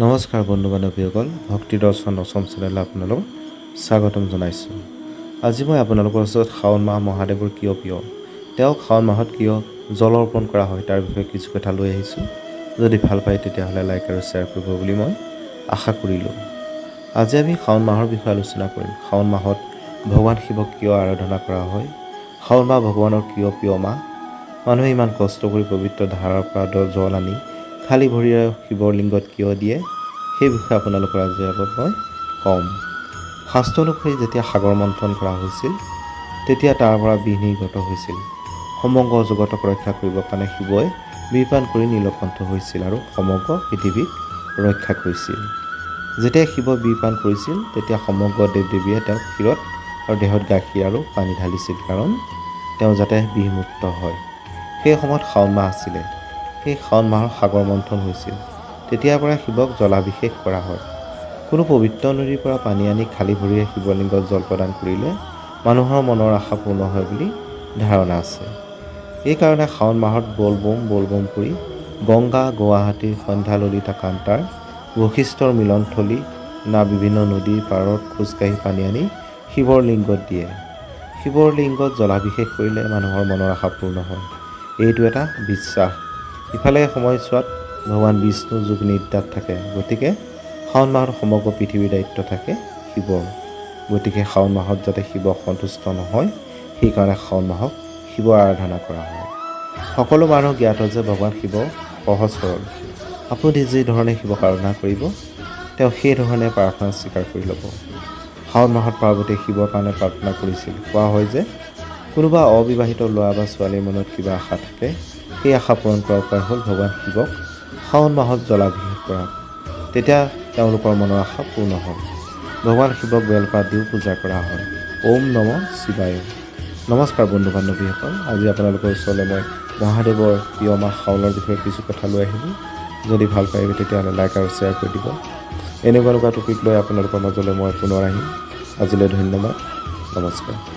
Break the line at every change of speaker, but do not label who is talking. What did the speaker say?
নমস্কাৰ বন্ধু বান্ধৱীসকল, ভক্তি দৰ্শন অসম চেনেললৈ আপোনালোকক স্বাগতম জনাইছোঁ। আজি মই আপোনালোকৰ ওচৰত শাওণ মাহ মহাদেৱৰ কিয় প্ৰিয়, তেওঁক শাওণ মাহত কিয় জল অৰ্পণ কৰা হয়, তাৰ বিষয়ে কিছু কথা লৈ আহিছোঁ। যদি ভাল পায়, তেতিয়াহ'লে লাইক আৰু শ্বেয়াৰ কৰিব বুলি মই আশা কৰিলোঁ। আজি আমি শাওণ মাহৰ বিষয়ে আলোচনা কৰিম। শাওণ মাহত ভগৱান শিৱক কিয় আৰাধনা কৰা হয়? শাওণ মাহ ভগৱানৰ কিয় প্ৰিয় মাহ? মানুহে ইমান কষ্ট কৰি পবিত্ৰ ধাৰাৰ পৰা জল আনি খালী ভৰিৰে শিৱৰ লিংগত কিয় দিয়ে, সেই বিষয়ে আপোনালোকৰ আজি আগত মই ক'ম। শাস্ত্ৰ অনুসৰি যেতিয়া সাগৰ মন্থন কৰা হৈছিল, তেতিয়া তাৰ পৰা বিষ নিৰ্গত হৈছিল। সমগ্ৰ জগতক ৰক্ষা কৰিবৰ কাৰণে শিৱই বিষপান কৰি নীলকণ্ঠ হৈছিল আৰু সমগ্ৰ পৃথিৱীক ৰক্ষা কৰিছিল। যেতিয়া শিৱই বিষপান কৰিছিল, তেতিয়া সমগ্ৰ দেৱ দেৱীয়ে তেওঁক শিৰত আৰু দেহত গাখীৰ আৰু পানী ঢালিছিল, কাৰণ তেওঁ যাতে বিষমুক্ত হয়। সেই সময়ত শাওণ মাহ আছিলে। সেই শাওণ মাহৰ সাগৰ মন্থন হৈছিল। তেতিয়াৰ পৰা শিৱক জলাভিষেক কৰা হয়। কোনো পবিত্ৰ নদীৰ পৰা পানী আনি খালী ভৰিৰে শিৱলিংগত জল প্ৰদান কৰিলে মানুহৰ মনৰ আশা পূৰ্ণ হয় বুলি ধাৰণা আছে। এইকাৰণে শাওণ মাহত বল বোম বল বোম কৰি গংগা, গুৱাহাটীৰ সন্ধ্যা ললিতা কান্তাৰ, বশিষ্ঠৰ মিলনথলী না বিভিন্ন নদীৰ পাৰত খোজকাঢ়ি পানী আনি শিৱৰ লিংগত দিয়ে। শিৱৰ লিংগত জলাভিষেক কৰিলে মানুহৰ মনৰ আশা পূৰ্ণ হয়, এইটো এটা বিশ্বাস। ইফালে সময়ছোৱাত ভগৱান বিষ্ণু যোগ নিদ্ৰাত থাকে। গতিকে শাওণ মাহত সমগ্ৰ পৃথিৱীৰ দায়িত্ব থাকে শিৱৰ। গতিকে শাওণ মাহত যাতে শিৱ সন্তুষ্ট নহয়, সেইকাৰণে শাওণ মাহক শিৱ আৰাধনা কৰা হয়। সকলো মানুহ জ্ঞাত যে ভগৱান শিৱ সহজ সৰল। আপুনি যি ধৰণে শিৱক আৰাধনা কৰিব, তেওঁ সেই ধৰণে প্ৰাৰ্থনা স্বীকাৰ কৰি ল'ব। শাওণ মাহত পাৰ্বতীয়ে শিৱৰ কাৰণে প্ৰাৰ্থনা কৰিছিল। কোৱা হয় যে কোনোবা অবিবাহিত ল'ৰা বা ছোৱালীৰ মনত কিবা আশা থাকে, সেই আশা পূৰণ কৰাৰ উপায় হ'ল ভগৱান শিৱক শাওণ মাহত জলাভিষেক কৰা। তেতিয়া তেওঁলোকৰ মনৰ আশা পূৰ্ণ হয়। ভগৱান শিৱক বেলপাত দিও পূজা কৰা হয়। ওম নম শিৱায়। নমস্কাৰ বন্ধু বান্ধৱীসকল, আজি আপোনালোকৰ ওচৰলৈ মই মহাদেৱৰ প্ৰিয় মাহ শাওণৰ বিষয়ে কিছু কথা লৈ আহিলোঁ। যদি ভাল পায়, তেতিয়াহ'লে লাইক আৰু শ্বেয়াৰ কৰি দিব। এনেকুৱা এনেকুৱা টপিক লৈ আপোনালোকৰ মাজলৈ মই পুনৰ আহিম। আজিলৈ ধন্যবাদ, নমস্কাৰ।